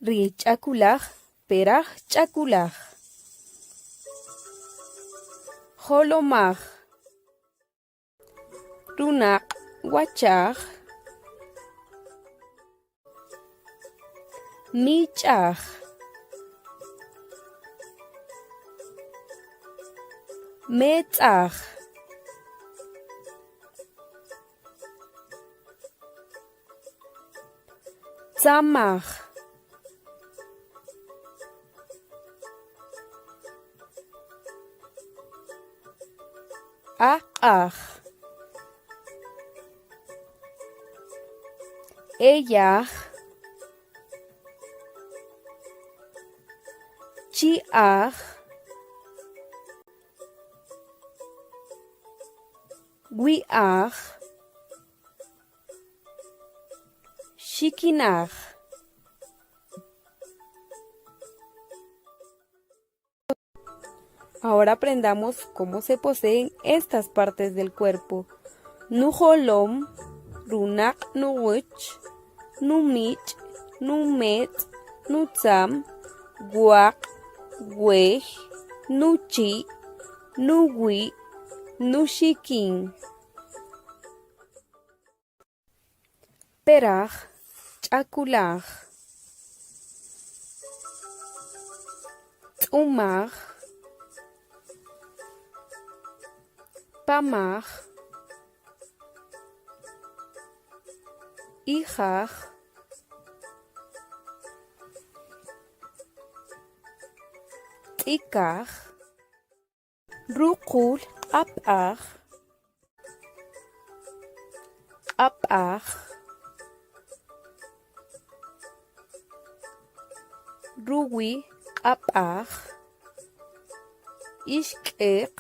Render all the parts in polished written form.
Ri ch'akulaj peraj ch'akulaj. Jolomaj. Runaq' wachaj. Mich'aj. Metz'aj. Tzamaj. Aq'aj. Eyaj. Chi'aj. Wi'aj. Xikinaj. Ahora aprendamos cómo se poseen estas partes del cuerpo. Nujolom, runaq nuwuch, numich, numetz, nutzam, waq, wej, nuchi, nuwi, nuxikin. Peraj, ch'akulaj. Tz'umaj, pamaj, ijaj, t'ikaj. Ruqul q'ap'aj, q'ap'aj, ruwi q'ap'aj, ishk'iq,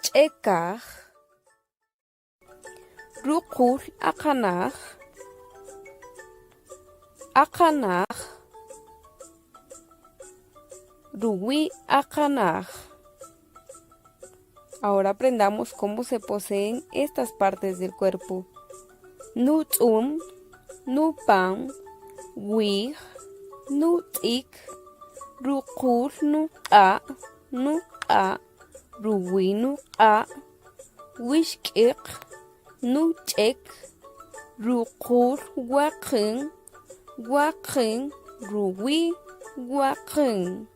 ch'ekaj. Ruqul aqanaj, aqanaj, ruwi aqanaj. Ahora aprendamos cómo se poseen estas partes del cuerpo. Nutz'um, nupan, wij, nutz'ik, ruqul nuq'a', nuq'a', ruwi nuq'a', wixk'iq, nuch'ek, ruqul waqin, waqin, ruwi waqin.